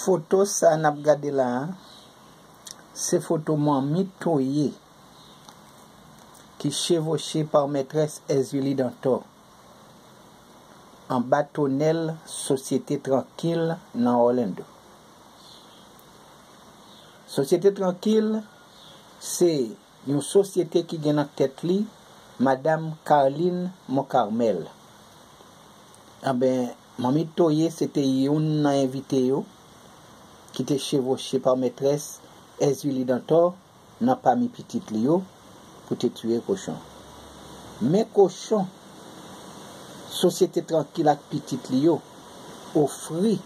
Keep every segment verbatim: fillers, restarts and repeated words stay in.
Foto sa n ap gade la a, se foto manmi Toye ki chevoche pa mètrès Èzili Dantò anba tonèl Sosyete Trankil nan Orlando. Sosyete Trankil se yon sosyete ki gen nan tèt li Madanm Carline Moncarmel. Anben, Manmi Toye se te youn nan envite yo ki te chevoche pa mètrès Èzili Dantò nan pami pitit li yo pou te tiye kochon. Men kochon Sosyete Trankil ak pitit li yo ofri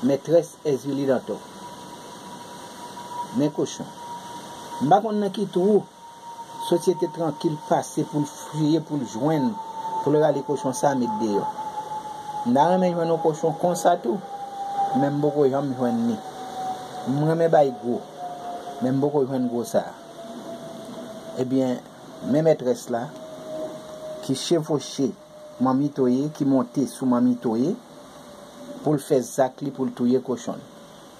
mètrès Èzili Dantò. Men kochon. M pa konn nan ki twou Sosyete Trankil pase pou l fouye, pou l jwenn, pou l rale kochon sa met deyò. M ta renmen jwenn yon kochon konsa tou, men m poko janm jwenn ni. M renmen bay gwo, men m poko jwenn gwo sa. Ebyen, men mètrès la ki chevoche Manmi Toye, ki monte sou Manmi Toye pou l fè zak li, pou l touye kochon l.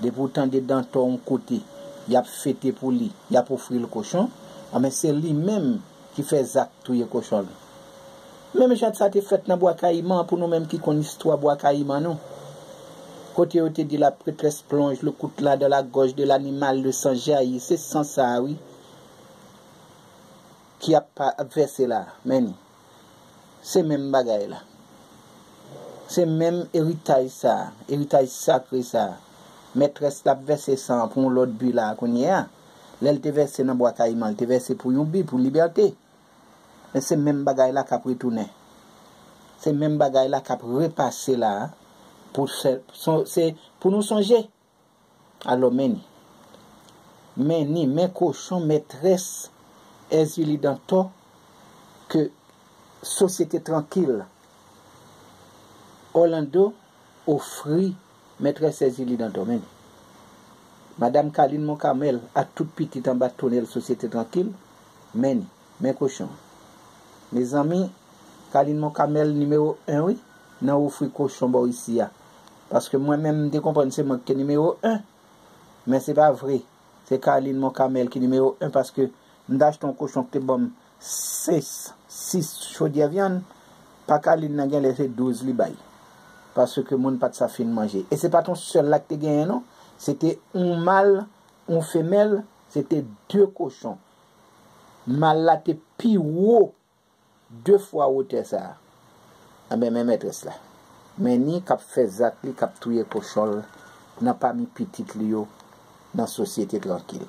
Depi w tande Dantò yon kote, y ap fete pou li, y ap ofri l kochon, anben se li menm ki fè zak touye kochon l. Menm jan sa te fèt nan Bwa Kayiman, pou nou menm ki konn istwa Bwa Kayiman nou. Kote yo te di la prêtresse plonge le coutelas dans la gorge de l'animal, le sang jaillit, se san sa a wi ki ap pa, ap vèse la, men ni. Se menm bagay la. Se menm eritaj sa, eritaj sakre sa. Mètrès la ap vèse san an pou yon lòt bi la kounye a. Lè l te vèse nan Bwa Kayiman, l te vèse pou yon bi, pou libète. Men se menm bagay la k ap retounen. Se menm bagay la k ap repase la a pou se, se pou nou sonje. Alò, men ni. Men ni, men kochon mètrès Èzili Dantò ke Sosyete Trankil Orlando ofri mètrès Èzili Dantò, men ni. Madanm Carline Moncarmel ak tout pitit anba tonèl Sosyete Trankil, men ni, men kochon. Mezanmi, Carline Moncarmel nimewo en wi, nan ofri kochon bò isi a. Paske mwen menm, m te konprann se mwen ki te nimewo en. Men se pa vre. Se Carline Moncarmel ki nimewo en paske m t achte yon kochon ki te ban m sis, sis chodyè vyann. Pa Carline nan genlè se douz li bay. Paske moun pa t sa fin manje. E se pa t yon sèl la ki te genyen non. Se te yon mal, yon femèl, se te de kochon. Mal la te pi wo de fwa wotè sa a. Anben, men mètrès la. Men ni k ap fè zak li, k ap touye kochon l nan pami pitit li yo nan Sosyete Trankil.